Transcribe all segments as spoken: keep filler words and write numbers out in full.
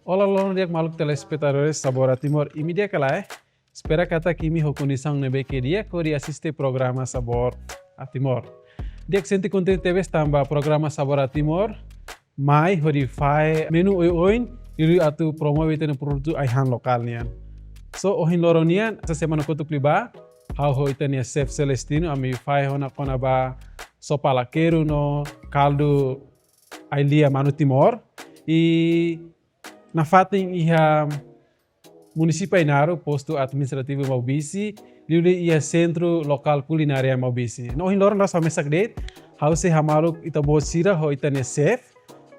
Olá, loron di'ak maluk telespetadores Sabor a Timor. Imi di'ak ka lae? Espera katak imi ho kondisaun ne'ebé ke di'ak hodi asiste programa Sabor a Timor. Di'ak, sente kontente tebes tanba programa Sabor a Timor mai hodi fahe menu oioin, liuliu atu promove ita-nia produtu ai-han lokál nian. So, ohin loron nian, hanesan semana kotuk liubá, ha'u ho ita-nia chef Celestino, ami fahe ona kona-ba sopa lakeru no kaldu ai-lia manu Timor. I nafatin iha munisípiu Ainaro, postu administrativu Maubisse, liuliu iha Sentru Lokál Kulinária Maubisse. No ohin loron rasik mesak de'it, ha'u sei hamaluk ita-boot sira ho ita-nia chef,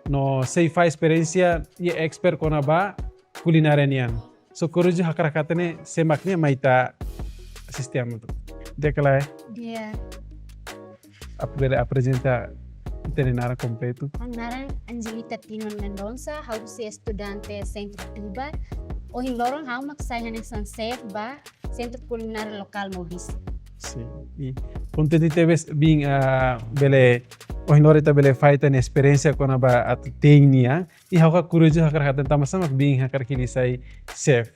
no sei fahe esperiénsia iha expert kona-ba kulinária nian. So, kureju hakarak hatene sé mak nia mai ita asiste ami hotu. Di'ak ka lae? Di'ak. Ap-, bele aprezenta ita-nia naran kompletu? Ha'u-nia naran Angelita Tino Mendonça, ha'u husi estudante Sentru Tuba. Ohin loron ha'u mak sai hanesan chef ba Sentru Kulinária Lokál Maubisse. Sin. I kontente tebes biin, ah, bele, ohin loron ita bele fahe ita-nia esperiénsia kona-ba atu te'in nian. I ha'u hakarak kureju hakarak hatene tanba sá mak biin hakarak hili sai chef?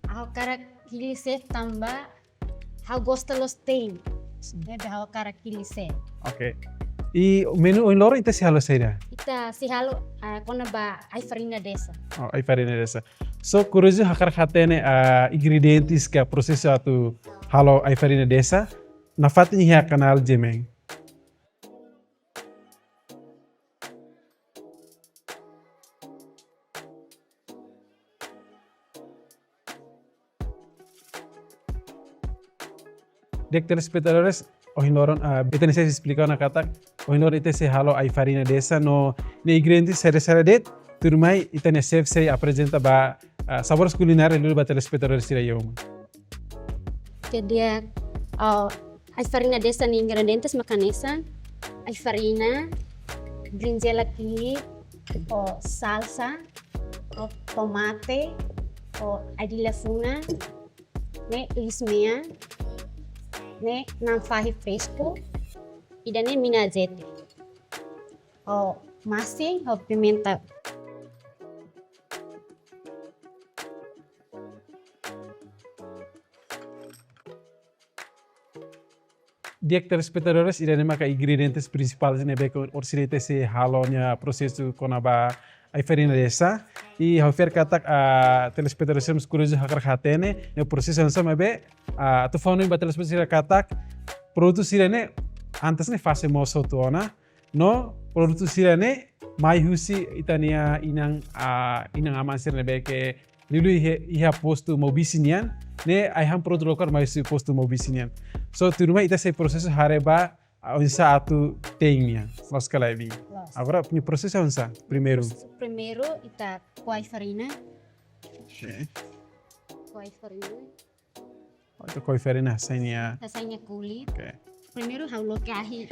Ha'u hakarak hili chef tanba ha'u gosta loos te'in. Ne'ebé ha'u hakarak hili chef. Oke. I menu ohin loron ita sei halo saida? Ita sei halo, ah, kona-ba ai-farina desa. Oh, ai-farina desa. So, kureju hakarak hatene, ah, ingredientes ka prosesu atu halo ai-farina desa, nafatin iha kanál G M N. Di'ak telespetadores, ohin loron, ah, ita-nia chef esplika ona katak ohin loron ita sei halo ai-farina desa no nia ingredientes saida-saida de'it, tuirmai ita-nia chef sei aprezenta ba, ah, Sabores Kulinária liuliu ba telespetadores sira iha uma. Oke, di'ak, ah, ai-farina desa nia ingredientes mak hanesan ai-farina, brinjela ki'ik, ho salsa, ho tomate, ho ai-dilafuna, ne'e iis-mean, ne'e na'an fahi fresku, ida-ne'e mina azeite, ho masin, ho pimenta. Di'ak telespetadores, ida-ne'e maka ingredientes prinsipais ne'ebé ke orsida ita sei halo nia prosesu kona-ba ai-farina desa. I ha'u fiar katak, ah, telespetadores sira mós kureju hakarak hatene nia prosesu hanesan maibé, ah, atu fó-hanoin ba telespetadores sira katak produtu sira-ne'e antes ne'e fase moos hotu ona. No produtu sira-ne'e mai husi ita-nia inan, ah, inan-aman sira ne'ebé ke liuliu iha, iha postu Maubisse nian, ne'e ai-han produtu lokál mai husi postu Maubisse nian. So, tuirmai ita sei prosesu haree ba, ah, oinsá atu te'in nian. Loos ka lae, biin? Loos. Agora, nia prosesu oinsá? Primeiru. Primeiru, ita ko'a ai-farina. Oke. Ko'a ai-farina. Ita ko'a ai-farina, hasai nia. Hasai nia kulit. Oke. Primeiru ha'u loke ahi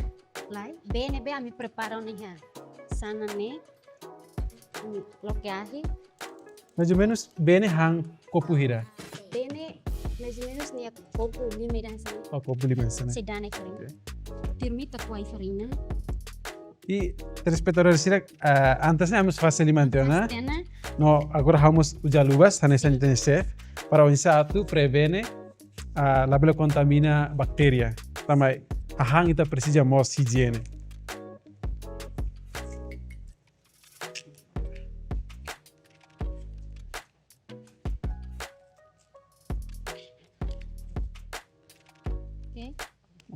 lai. Bee ne'ebé ami prepara ona iha sanan ne'e. Ami loke ahi. Mais ou menos, bee ne'e han kopu hira? Bee ne'e, mais ou menos, nia kopu lima ida hanesan ne'e. Oh, kopu lima hanesan ne'e. Sei da'an ai-farina. Oke. Tuirmai ita ko'a ai-farina. I telespetadores sira, ah, antes ne'e ami mós fase liman tiha ona. Fase tiha ona. No, agora ha'u mós uza luvas, hanesan ita-nia chef, para oinsá atu prevene, ah, labele kontamina baktéria. Tanba hahán ita presiza moos ijiene. Oke. Oke.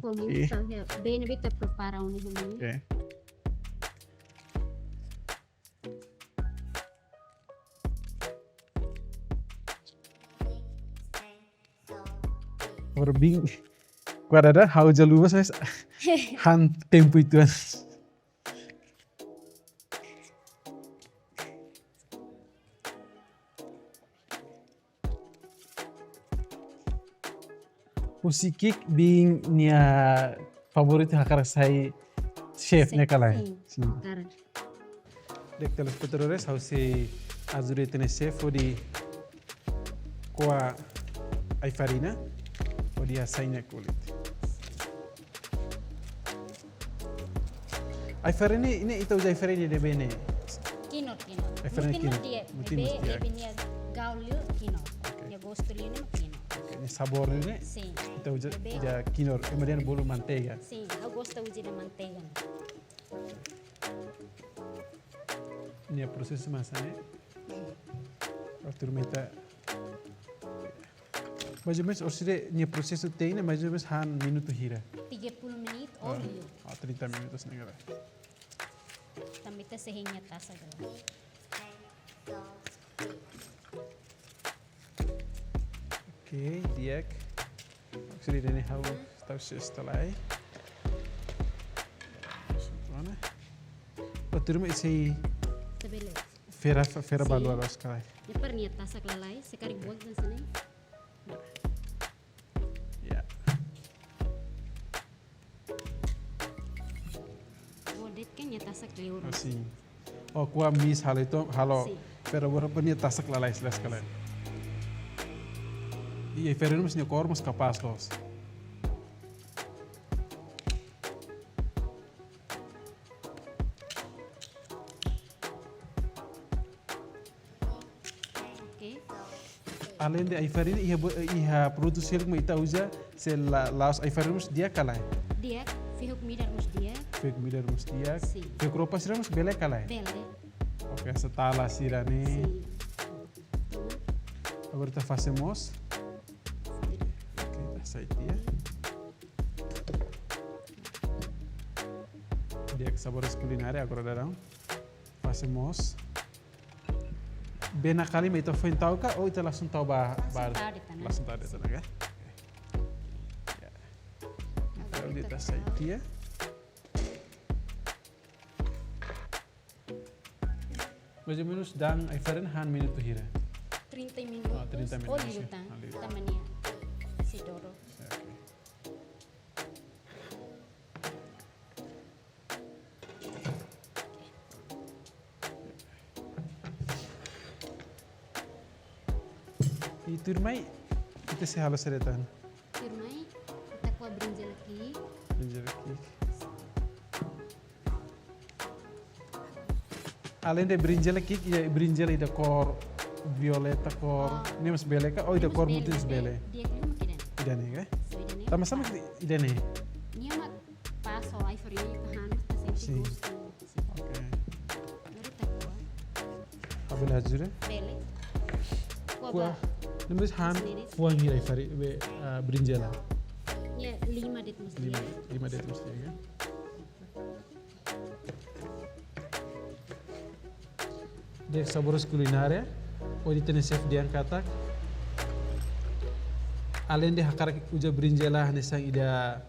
Komu misalnya, bee ne'ebé ita prepara ona iha ne'e. Oke. Agora biin, agora ha'u uza luvas, mais han tempu uitoan. Husi ki'ik biin nia favoritu hakarak sai chef, ne'e ka lae? Sin, sin. Hakarak. Di'ak telespetadores, ha'u sei ajuda ita-nia chef hodi ko'a ai-farina, hodi hasai nia kulit. Ai-farina ne'e, ita uza ai-farina ne'ebé ne'e? Kinur, kinur. Ai-farin mutin kinur. Mutin di'ak, mutin di'ak. Ne'ebé nia gostu liu kinur. Oke. Nia gostu liu ne'e kinur. Oke, nia sabór liu ne'e? Sin. Ita uza, ne'ebé uza kinur, ema dehan bolu manteiga. Sin, ha'u gosta uza ida manteiga. Nia prosesu mak hanesan ne'e. Waktu rumah ita mais ou menus, orsida nia prosesu to'o ne'e, mais ou menus han minutu hira? Tiga puluh menit, ah, ou liu. Ah, trinta minutos ne'e kala. Tanba ita sei hein nia tasak kala. Oke, di'ak. Orsida ne'e ha'u tau sei instalai. Mana? Waktu rumah isi. Ita bele fera, fera, sin, balua loos kala. Nia para nia tasak lalais, se karik buat dan sini. Ya. Oh, de'it kan nia tasak liur. Oh, sin. Oh, kuandu miss halo itu, halo. Sin. Fera balua para nia tasak lalais, lalais kala. Iya, fera ne'e mós nia kór mós kapás loos. Oke. Aleinde ai-farin, iha bo-, iha produtu seluk mak ita uza, se la, la'ós ai-farin mós di'ak kala? Di'ak, fehuk midar mós di'ak. Fehuk midar mós di'ak. Sin. Fehuk roupa sira mós bele kala? Bele. Oke, se tala sira ne'e. Sin. Agora ita fase moos. Oke, ita hasai tiha. Di'ak, Sabores Culinária agora daudaun fase moos. Bee nakali mak ita foin tau ka, ou ita langsung tau ba, langsung ba, tau de'it ona. Langsung tau de'it ona ka? Oke. Ya. Agora ita hasai tiha. Mais ou menus daudaun ai-farin han minutu hira? Trinta minutos. Ah, trinta minutos, ya. Ou liután. Ah, liután. Tanba nia sei doro. Ya, oke. I tuirmai, ita sei halo saida tan? Tuirmai, ita ko'a brinjela ki'ik. Brinjela ki'ik. Aleinde brinjela ki'ik, iha brinjela ida kór violeta kór, ah, ne'e mós bele ka? Ou ida kór mutin mós bele? Di'ak liu mak ida-ne'e. Ida-ne'e ka? Só ida-ne'e. Tanba sá mak ida-ne'e? Nia mak pas ho ai-farin ita han, ita sente gostu. Sin. Sin. Oke. Agora ita ko'a. Ha'u bele ajuda? Bele. Ko'a. Ko'a ba. Ne'e mós han sini. Fuan hira ai-farin, be, ah, brinjela? Nia lima de'it mós di'ak. Lima, lima de'it mós di'ak, ya. Di'ak, Sabores Culinária, ohin ita-nia xefe dehan katak, aleinde hakarak uza brinjela hanesan ida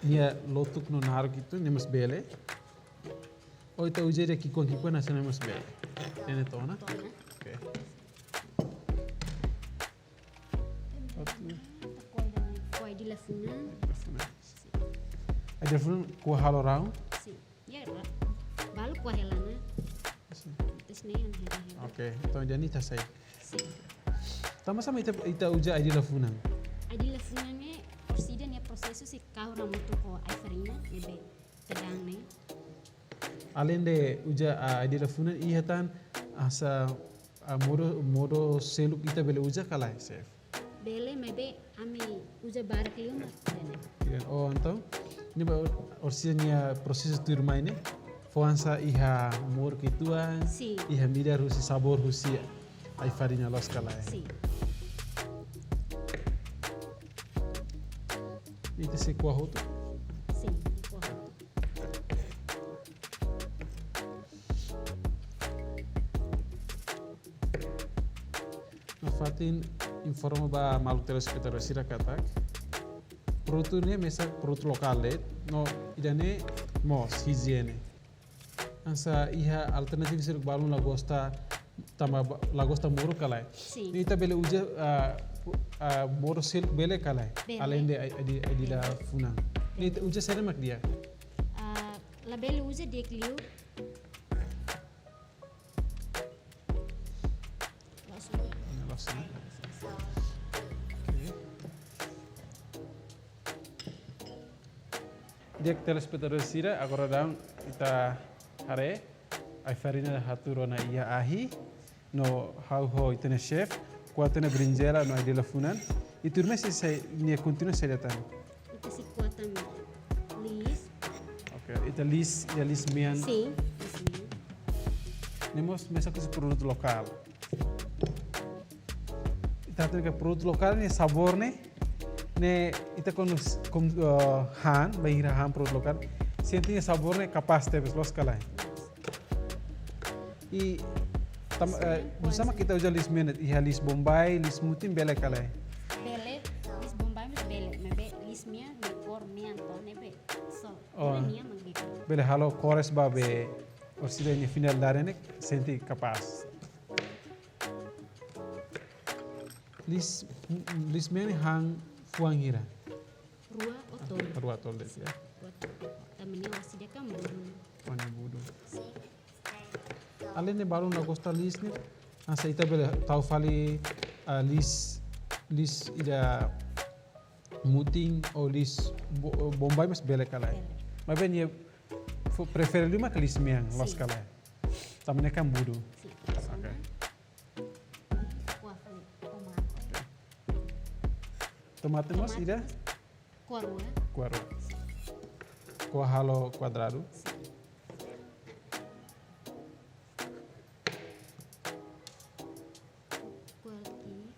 nia lotuk no naruk ida, ne'e mós bele. Ou ita uza ida ki'ikoan-ki'ikoan hanesan ne'e mós bele. Ne'e to'o ona? To'o ona. Oke. Oke. Ko'a ida-ne'e, ko'a ai-dila funan. Ai-dila funan. Ai-dila funan ko'a halo raun? Sin. Ya, ra-, balu ko'a hela ona. Sin. Terus ne'e hela, hela. Oke, entaun ida-ne'e ita hasai. Sin. Tanba sá mak ita, ita uza ai-dila funan? Ai-dila funan ne'e, orsida nia prosesu sei kahur hamutuk ho ai-farin ne'ebé ita daudaun ne'e. Aleinde uza, ah, ai-dila funan, iha tan hanesan, ah, modo, modo seluk ita bele uza ka lae, xefe? Bele, maibé ami uza barak liu mak ida-ne'e. Ida-ne'e. Oh, entaun, ne'e ba orsida nia prosesu tuirmai ne'e, fó hanesan iha moruk uitoan, sin, iha midar husi sabór husi ai-farin loos ka lae? Sin. Ita sei ko'a hotu? Sin, ko'a hotu. Nafatin informa ba maluk telespetadór sira katak, produtu ne'e mesak produtu lokál de'it, no ida-ne'e mós hijiene. Hanesan iha alternativa sira balun la gosta, tanba ba-, la gosta moruk ka lae? Sin. Ne'e ita bele uza, ah, ah, modo seluk bele ka lae? Bele. Aleinde ai-, ai-, ai-dila funan. Ne'e ita uza saida mak di'ak? Ah, labele uza di'ak liu. Loos ona. Loos ona. Oke. Di'ak telespetadór sira, agora daudaun ita haree Ai-farina hatudu ona iha ahi, no ha'u ho ita-nia xefe, ko'a tiha ona brinjela no ai-dela funan. I tuirmai sei, sei, nia kontinua saida tan? Ita sei ko'a tan liis. Oke, ita liis, iha liis mean. Sin, liis mean. Ne'e mós mesak husi produtu lokál. Ita hatene katak produtu lokál nia sabór ne'e, ne'e ita kuandu s-, kom-, eh, han, bainhira han produtu lokál, sente nia sabór ne'e kapás tebes, loos ka lae? I tam-, eh, nusá mak ita uza liis mean, iha liis Bombay, liis mutin bele ka lae? Bele, liis Bombay mós bele, maibé liis mean, nia kór mean to'o ne'ebé. So, Oh. Bele nia mak bele. Bele halo kores ba be, orsida nia finalidade ne'e sente kapás. Liis, liis mean han fuan hira? Rua ou tolu. Rua tolu de'it, ya. Rua tolu. Tanba nia orsida kan budu. Oh, nia budu. Alin ne'e balun la gosta liis ne'e. Hanesan ita bele tau fali, ah, liis, liis ida mutin ou liis Bo-, Bombay mós bele ka lae? Bele. Maibé nia fo-, prefere liu mak liis mean, loos ka lae? Sin. Tanba ne'e kan budu. Sin. Oke. Ko'a fali tomate. Tomate mós ida? Tomate mós ko'a rua. Ko'a rua. Ko'a halo kuadradu. Sin. Ko'a ki'ik.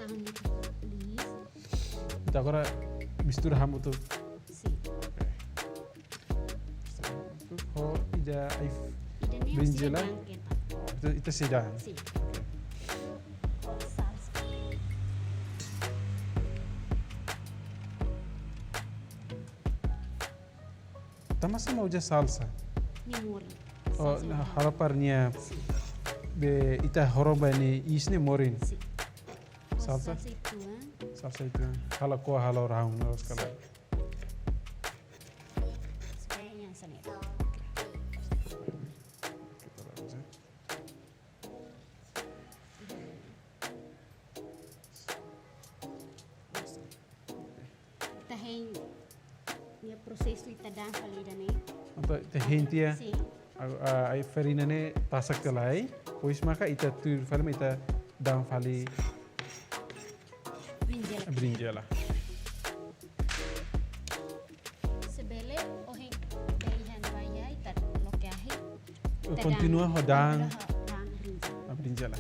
Tahan liis. Ita agora mistura hamutuk. Sin. Oke. Mistura hamutuk ho ida ai-f-, ida ne'e brinjela. Ita, ita sei da'an. Sin. Oke. Salsa. Tanba sá mak uza salsa? Nia morin. Oh, salsa nah, morin. Halo para nia, sin, be ita horo ba nia iis ne'e morin. Sin. Salsa? Salsa uitoan. Salsa uitoan. Halo ko'a halo rahun, loos ka lae? Sin. Supaya nia sanera. Kita langsung. Ita hein nia prosesu ita da'an fali ida-ne'e. Entaun ita hein tiha, sin, a, a, ai-farina ne'e tasak tiha lai, depois maka ita tuir fali mak ita da'an fali brinjela. Brinjela. Se bele, ohin, bele han ba iha, ita loke ahi. Ita kontinua da'an, ho da'an, kontinua ho da'an brinjela. A brinjela.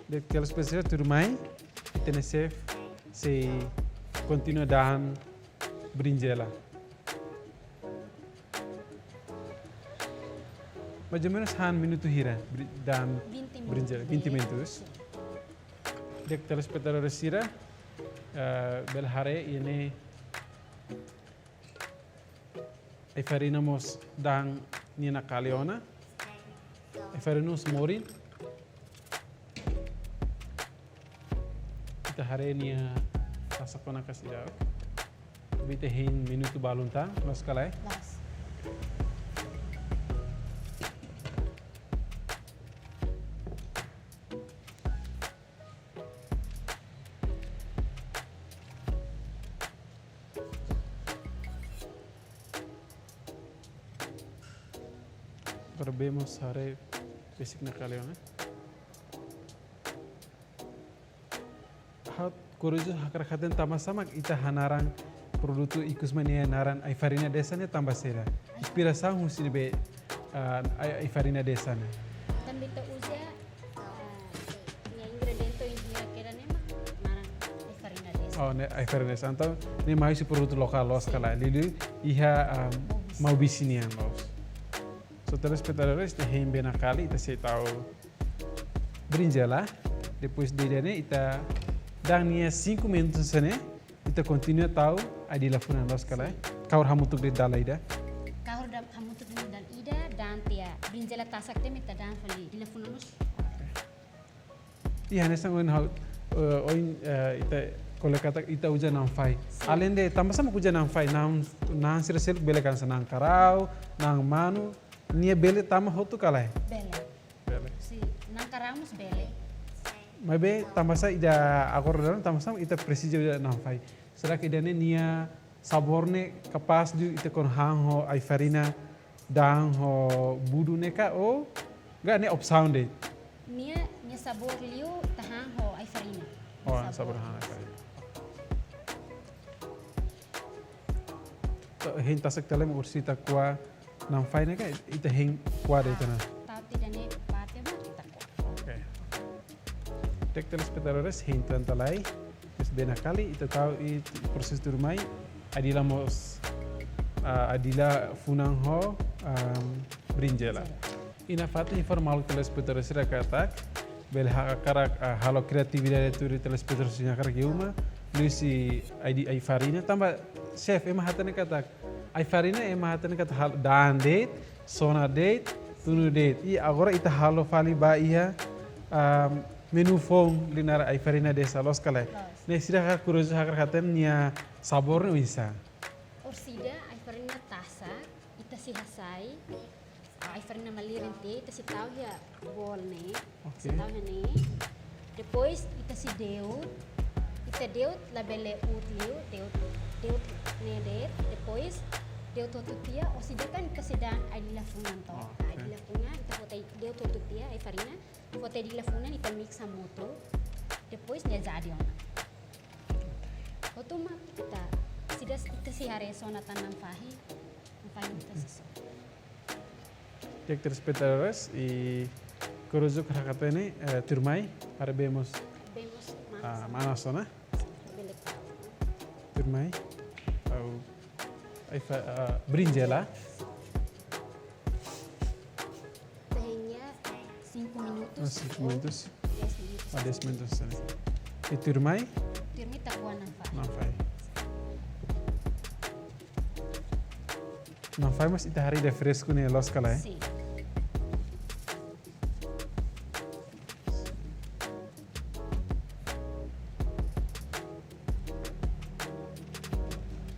Di'ak, telespetadór, tuirmai, ita-nia xefe sei kontinua da'an brinjela. Mais ou menos han minutu hira, bri-, da'an brinjela, vinte minutos. Vinte minutos. Di'ak, telespetadór sira, eh, bele haree iha ne'e ai-farina mós da'an nia nakali ona. Ai-farina mós morin. Ita haree nia tasak ona ka seidauk. Ita hein minutu balun tan, loos ka lae? Loos. Para bele mós haree besik nakali ona. Ha'u kuriozu hakarak hatene tanba sá mak ita hanaran produtu ikus mai nia naran ai-farina desa ne'e tanba saida? Inspirasaun husi ne'ebé, ah, ai, ai-farina desa ne'e? Tanba ita uza, ah, nia ingrediente ohin hira kedas ne'e mak naran ai-farina desa. Oh, ne'e ai-farina desa. Entaun, ne'e mai husi produtu lokál, loos ka lae? Sin. Liuliu iha, ah, Maubisse. Maubisse nian, loos. So, telespetadores, ita hein bee nakali, ita sei tau brinjela. Depois de ida-ne'e, ita da'an nia cinco minutos hanesan ne'e, ita kontinua tau ai-dela funan, loos ka lae? Sin. Kahur hamutuk de'it dala ida. Kahur da-, hamutuk de'it dala ida, da'an tiha brinjela. Brinjela tasak ne'e mak ita da'an fali, ita funa mós. Iha hanesan ohin ha'u, eh, ohin, eh, ita ko'alia katak ita uza na'an-fai. Sin. Alende, tanba sá mak uza na'an-fai, na'an, na'an sira seluk bele kan, na'an karau, na'an manu, nia bele tama hotu ka lae? Bele. Bele. Sin, na'an karau mós bele. Maibé tanba sá ida agora dala ruma, tanba sá ita presiza uza na'an-fai? Será que ida-ne'e nia sabór ne'e kapás liu ita kuandu han ho ai-farina, da'an ho budu ne'e ka, ou ka ne'e opsaun de'it? Nia, nia sabór liu ita han ho ai-farina. Oh, nia sabór han ai-farina. Entaun, hein tasak tiha lai mak orsida ita ko'a na'an-fai ne'e ka, ita hein ko'a de'it ona? Tau tiha ne'e parte ba ita ko'a. Oke. Di'ak, telespetadores, hein tiha ona lai. Maibé nakali, ita tau iha prosesu tuirmai, Adila mós, ah, Adila funan ho, ah, brinjela. Brinjela. I nafatin informa ba telespetadores sira katak, bele hakarak, ah, halo kreatividade tuir telespetadores sira hakarak iha uma, liuhusi ai-, ai-farina, tanba xefe ema hatene katak, ai-farina ema hatene katak halo da'an de'it, sona de'it, tunu de'it. I agora ita halo fali ba iha, ah, menu foun liu naran ai-farina desa, loos ka lae? Loos. Ne'e sira hakarak kuriozu hakarak hatene nia sabór ne'e oinsá? Orsida ai-farina tasak, ita sei hasai, ai-farina malirin tiha, ita sei tau iha bowl ne'e. Oke. Sei tau iha ne'e. Depois, ita sei de'ut, ita de'ut labele uut liu, de'ut, de'ut ne'e de'it. Depois, de'ut hotu tiha, orsida kan ita sei da'an ai-dila funan to. Oke. Ai-dila funan, ita foti de'ut hotu tiha, ai-farina, foti ai-dila funan, ita mix hamutuk. Depois, ne'e jadi ona. Hotu mak ita, orsida ita sei haree sona tan na'an-fahi, na'an-fahi ita sei sona. Di'ak, telespetadores, i kuriozu hakarak hatene, eh, tuirmai, haree bee mós. Bee mós manas. Ah, manas ona. Bele. Tuirmai, tau ai-fa-, ah, brinjela. Ita hein iha cinco minutos. Ah, cinco minutos. Dez minutos. Ah, dez minutos, sin. I tuirmai? Tuirmai ita ko'a na'an-fahi. Na'an-fahi. Na'an-fahi mós ita haree ida fresku ne'e, loos ka lae? Sin.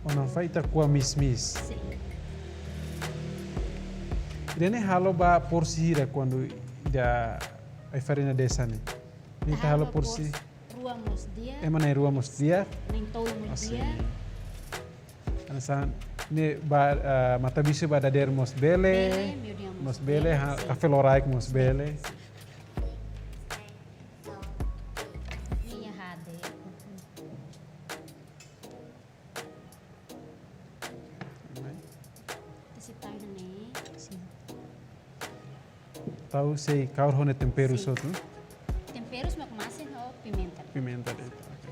Ó na'an-fahi ita ko'a mis-mis. Sin. Ida-ne'e halo ba porsi hira kuandu ida ai-farina desa ne'e? Ita halo porsi rua mós di'ak. Ema na'in-rua mós di'ak. Na'in-tolu mós di'ak. Hanesan ne'e ba, eh, matabixu ba dadeer mós bele. Bele, meiudia mós bele, bele, ha, sin. Kafé loraik mós bele. Ne'e iha hade. Ita sei tau iha ne'e. Sin. Tau sei kaur ho nia temperu hotu. Temperus mak masin ho pimenta. Pimenta de'it, oke.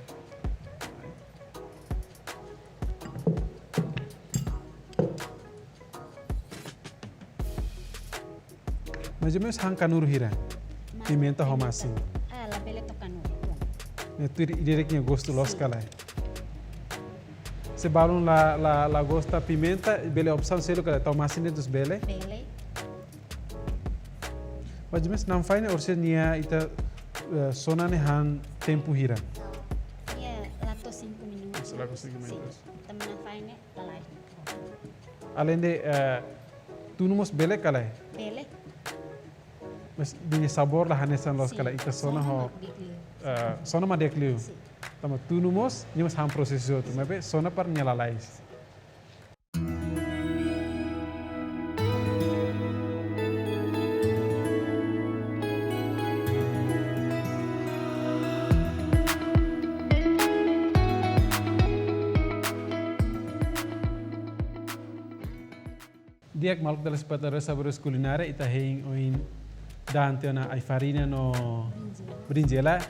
Mais ou menus han kanuru hira? Pimenta ho masin. Ah, labele tau kanuru. Ne'e tuir ida-idak nia gostu, loos ka lae? Se balun la, la, la gosta pimenta, bele opsaun seluk ka lae, tau masin de'it mós bele? Bele. Mais ou menus na'an-fahi ne'e orsida nia ita, eh, sona ne'e han tempu hira? Iha la to'o cinco minutos. La to'o cinco minutos. Sin. Tanba na'an-fahi ne'e lalais. Alende, eh, tunu mós bele ka lae? Bele. Mais nia sabór la hanesan, loos ka lae? Sin. Ita sona ho, sona mak di'ak liu. Eh, sona mak di'ak liu. Sin. Tanba tunu mós, nia mós han prosesu hotu. Maibé sona para nia lalais. Di'ak, maluk telespetadór Saboreus Kulinária, ita hein ohin da'an tiha ona ai-farina no brinjela. Brinjela.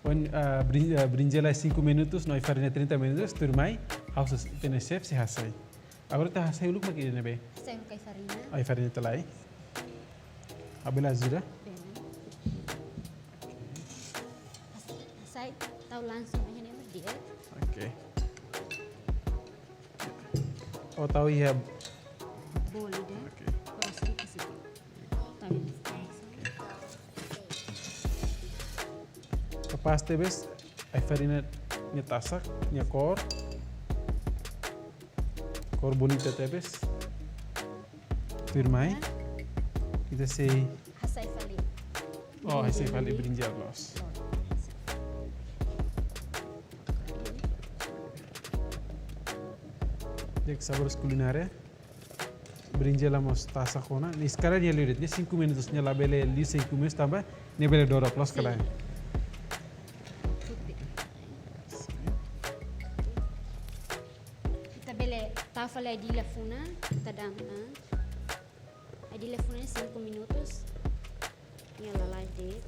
Ohin, ah, brin-, ah, brinjela cinco minutos, no ai-farina trinta minutos, tuirmai, ha'u ho ita-nia xefe sei hasai. Agora ita hasai uluk mak ida ne'ebé? Hasai uluk ai-farina. Ai-farina tiha lai. Ha'u bele ajuda? Bele. Has-, hasai, tau langsung iha ne'e mak di'ak. Oke. Ó tau iha bowl ida. Oke. Terus di situ. Tá bem. Kapás tebes, ai-farina nia tasak, nia kór. Kór bonita tebes. Tuirmai. Ita sei. Hasai fali. Oh, hasai fali berinjela loos. Di'ak, Sabores Culinária. Berinjela mós tasak ona. Nia eskala nia liu de'it. Nia cinco minutos, nia labele liu cinco minutos tanba nia bele dodok loos ka lae. Ita bele tau fali ai-dila funan, ita dam, ah. Ai-dila funan cinco minutos. Nia lalais de'it.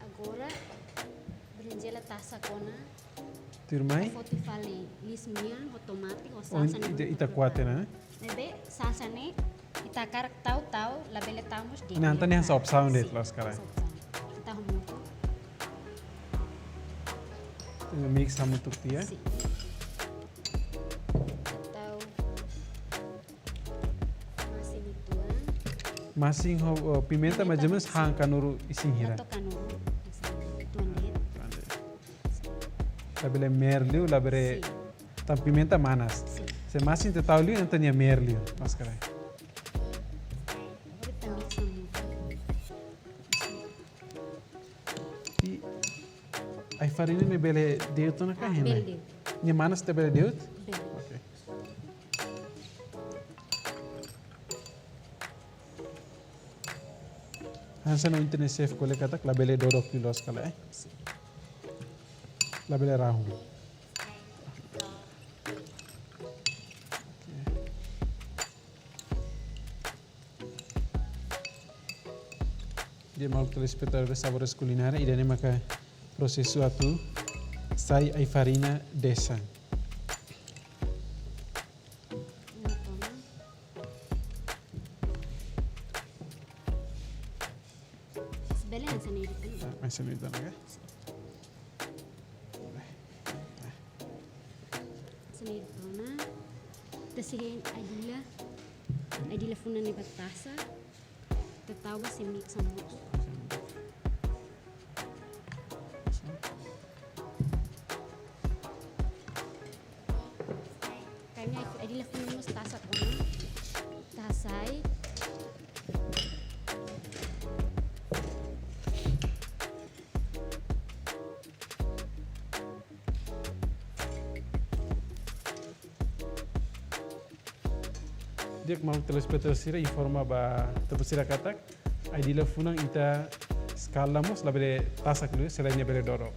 Agora, berinjela tasak ona. Tuirmai? Foti fali liis-mean, ho tomate, ho salsa ne'ebé ita, ita prepara. Kuate, né? Ne'ebé, salsa ne'e, ita hakarak tau, tau, labele tau mós de'it. Ne'e entaun ne'e hanesan opsaun de'it, loos ka lae. Hanesan opsaun. Ita hamutuk. Ita mix hamutuk tiha. Sin. Tau. Masin uitoan. Masin ho, oh, pimenta, pimenta, mais ou menos, sin, han kanuru isin hira. Atu kanuru isin hira. Uitoan de'it. Uitoan de'it. Labele meer liu, labele. Sin. Tanba pimenta manas. Sin. Se masin ita tau liu, entaun nia meer liu. Loos ka lae. Agora ita mix hamutuk. I ai-farina ne'e bele de'ut ona ka hein lae? Bele de'ut. Nia manas ita bele de'ut? Bele. Oke. Hanesan ohin ita-nia xefe ko'alia katak labele dodok liu loos ka lae, eh? Labele rahun. Oke. Di'ak, maluk telespetadór Sabores Culinária, ida-ne'e maka prosesu atu sai ai-farina de'it. Bele hanesan ne'e de'it. Ah, hanesan ne'e de'it, oke. Hanesan ne'e de'it ona. Ita sei hein ai-dila. Ai-dila funan ne'ebé tasak. Ita tau ba sei mix hamutuk. Kayak ai-dila funan mós tasak ona. Ita hasai. Di'ak, maluk telespetadór sira, informa ba ita-boot sira katak ai-dila funan ita eskala mós labele tasak liu, se lae nia bele dodok.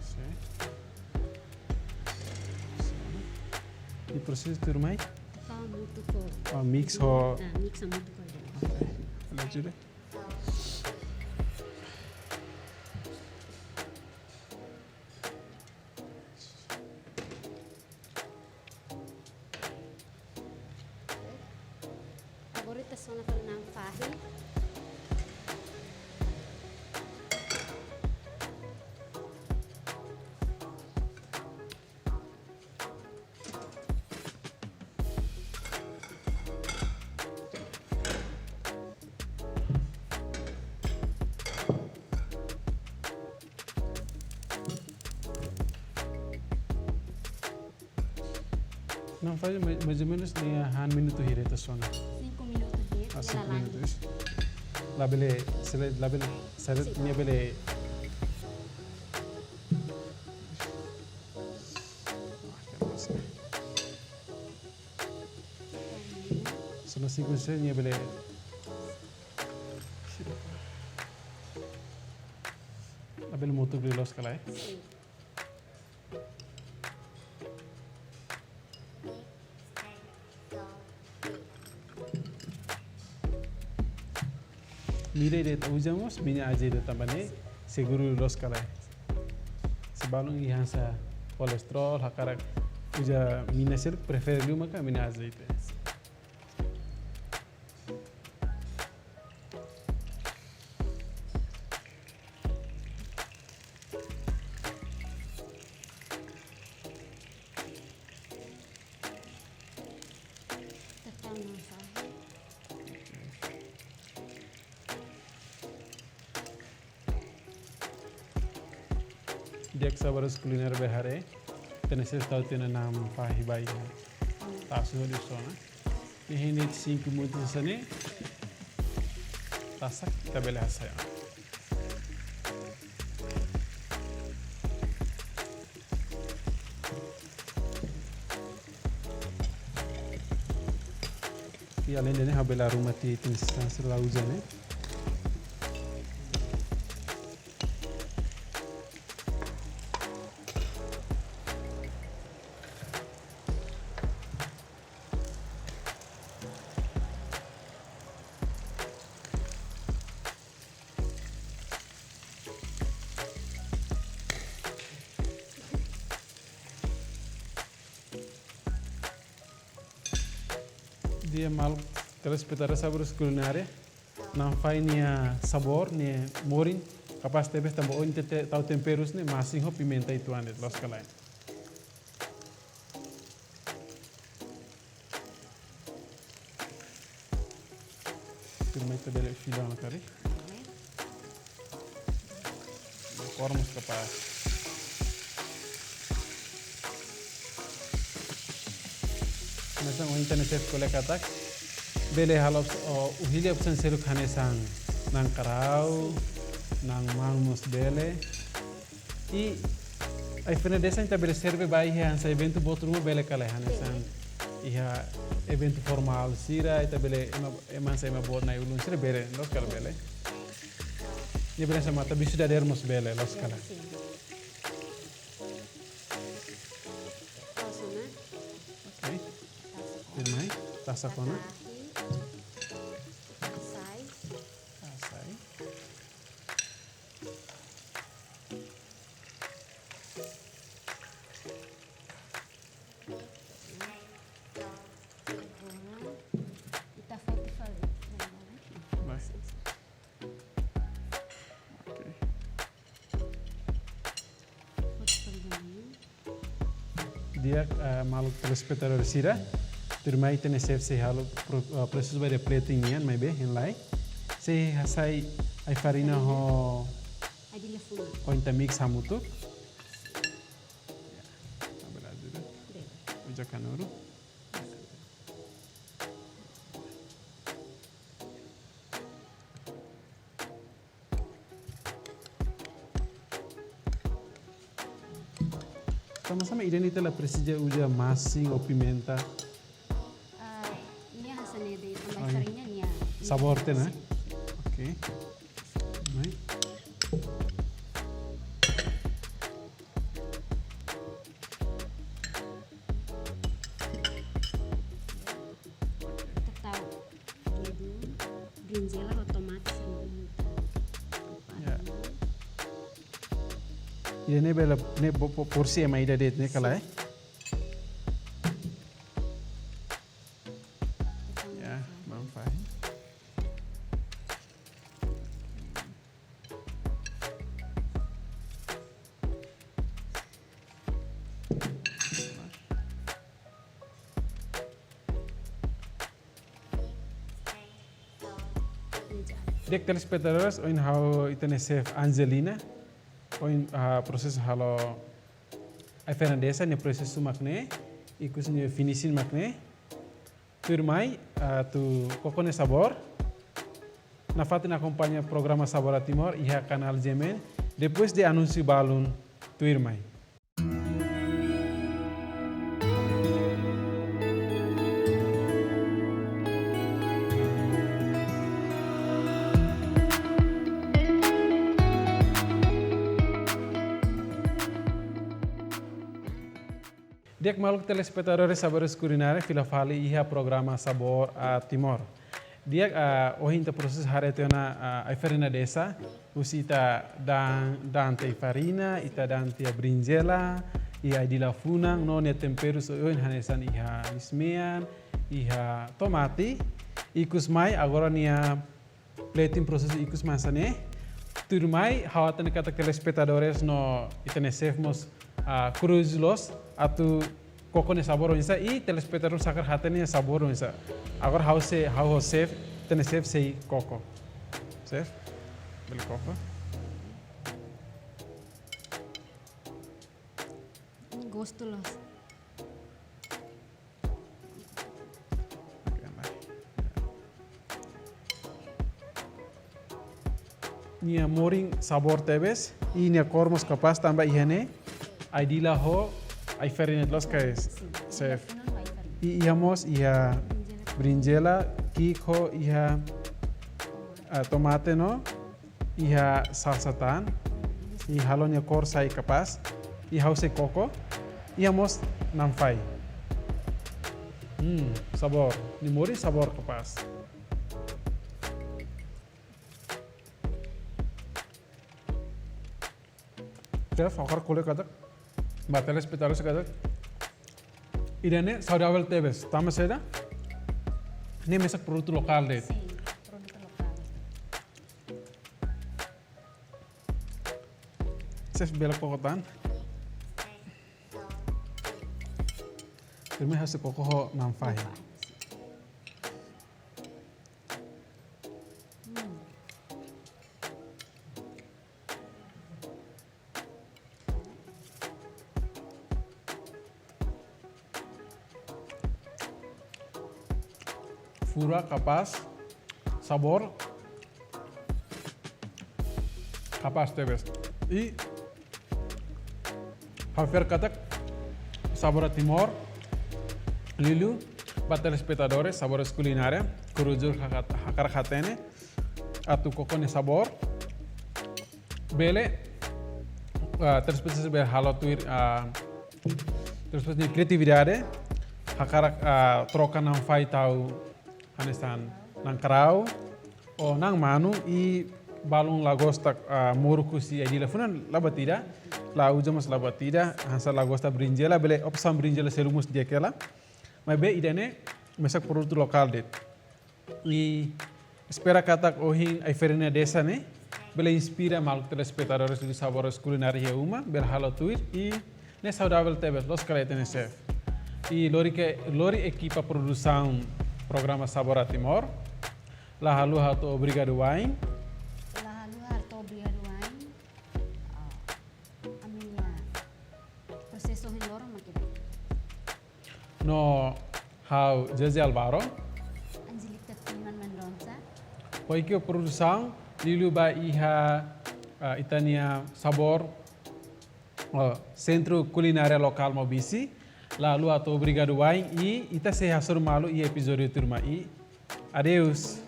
Sin. I prosesu tuirmai? Hamutuk ho. Oh, mix ho. Ah, mix hamutuk ho. Oke. Lanjut de'it. Agora ita sona fali na'an fahi. Na'an fahi, ma-, mais ou menos nia han minutu hira ita sona? Cinco minutos de'it. Ah, nia cinco lalais. Minutos. Labele, se lae, labele, se lae, sin, nia bele. Sona cinco minutos nia bele. Labele motuk liu loos ka lae? Sin. Mira ida ita uza mós mina azeite tanba ne'e seguru loos ka lae. Se balun iha hanesan kolesterol, hakarak uza mina seluk, prefere liu maka mina azeite. Di'ak, Saboresu Kulinária bele haree, ita-nia xefe tau tiha ona na'an fahi ba iha tasu hodi sona. Ne'e hende cinco minutos hanesan ne'e, tasak, ita bele hasai. I alende ne'e, ha'u bele arruma tiha item sira ne'ebé la uza ne'e. Di'ak, maluk telespetadór Saboresu Kulinária, na'an fahi nia sabór, nia morin kapás tebes tanba ohin ita tau temperus ne'e, masin ho pimenta uitoan de'it, loos ka lae? Tuirmai ita bele fila ona karik. Kór mós kapás. Hanesan ohin ita-nia xefe ko'alia katak, bele halo, o, uhilha opsaun seluk hanesan na'an karau, na'an maun mós bele. I ai-farina desa ita bele serve ba iha hanesan eventu boot ruma, bele ka lae, hanesan iha eventu formál sira, ita bele ema, ema hanesan ema boot na'in-ulun sira bele, loos ka lae, bele. Ne'e bele hanesan matan bisu dadeer mós bele, loos ka lae. Sin. Loos ona. Oke. Tasak ona. Tuirmai, tasak ona. Hasai. Hasai. Ita foti fali. Baik. Oke. Foti fali. Di'ak, eh, maluk telespetadór sira, tuirmai ita-nia xefe sei halo pro-, eh, prosesu ba ida plating nian, maibé hein lai. Sei hasai ai-farina ho, ai-dila funan, ho ita mix hamutuk. Ya, na verdade, né? Bele. Uza kanuru. Sama-sama ida-ne'e ita la presiza uza masin ou pimenta. Ah, nia hanesan ne'e de'it, tanba ai-farina nia, nia sabór tiha ona. Sin. Oke. Mai. Ita tau de'it brinjela ho tomate sira ne'ebé ita. Ya. Ida-ne'e bele, ne'e bo-, bo-, porsi ema ida de'it ne'e ka lae? Ya, maun fahi. Di'ak telespetadores, ohin ha'u ho ita-nia xefe Angelina, ohin, ah, prosesu halo ai-farina desa nia prosesu mak ne'e, ikus nia finishing mak ne'e. Tuirmai, ah, atu koko nia sabór, nafatin akompaña programa Sabor a Timor iha kanál G M N, depois de anúnsiu balun tuirmai. Di'ak maluk telespetadores Saboresu Kulinária, fila fali iha programa Sabor a Timor. Di'ak, ah, ohin ita prosesu haree tiha ona, ah, ai-farina desa, husi ita da'an, da'an tiha ai-farina, ita da'an tiha brinjela, iha ai-dila funan, no nia temperus oioin hanesan iha iis-mean, iha tomate, ikus mai agora nia plating prosesu ikus mai hanesan ne'e. Tuirmai, ha'u hatene katak telespetadores no ita-nia xefe mós, ah, kuriozu loos atu koko nia sabór oinsá, i telespetadór hakarak hatene nia sabór oinsá. Agora ha'u sei, ha'u ho xefe, ita-nia xefe sei koko. Xefe, bele koko. Gostu loos. Nia morin sabór tebes, i nia kór mós kapás tanba iha ne'e ai-dila ho ai-fere ne'e, loos ka, chef? I iha mós iha brinjela, ki'ik ho iha, ah, tomate no iha salsa tan, i halo nia kór sai kapás, i ha'u sei koko, iha mós na'an-fai. Hmm, sabór, nia morin sabór kapás. Chef, ha'u hakarak ko'alia katak ba telespetadór sira katak ida-ne'e saudavel tebes. Tanba saida? Ne'e mesak produtu lokál de'it. Sin, produtu lokál. Chef, bele koko tan. Primeiru ha'u sei koko ho na'an-fai. Hmm. Furak kapás, sabór kapás tebes. I ha'u fiar katak Sabora Timor, liuliu ba telespetadores Sabores Culinária, Corujur hakat-, hakarak hatene atu koko nia sabór. Bele, ah, telespetadores bele halo tuir, ah, telespetadores nia kriatividade, hakarak, ah, troka na'an-fai tau hanesan na'an karau, ou na'an manu, i balun la gosta, ah, moruk husi ai-dila funan la buat ida, la uza mós la buat ida, hanesan la gosta brinjela, bele opsaun brinjela seluk mós di'ak hela. Maibé ida-ne'e mesak produtu lokál de'it. I espera katak ohin ai-fere nia desa ne'e bele inspira maluk telespetadores Sabores Culinária iha uma, bele halo tuir, i ne'e saudavel tebes, loos ka lae, hatene chef? I lori ke, lori ekipa produsaun programa Sabora Timor, la haluha hato'o obrigadu wa'in. La haluha hato'o obrigadu wa'in. Ah, ami-nia prosesu ohin loron mak ida. No ha'u Jose Alvaro. Angelica Timan Mendonça. Ho ekipa produsaun, liuliu ba iha, ah, ita-nia sabór, oh, Sentru Kulinária Lokál Maubisse, la haluha hato'o obrigadu wa'in, i ita sei hasoru malu iha epizódiu tuirmai. Adeus.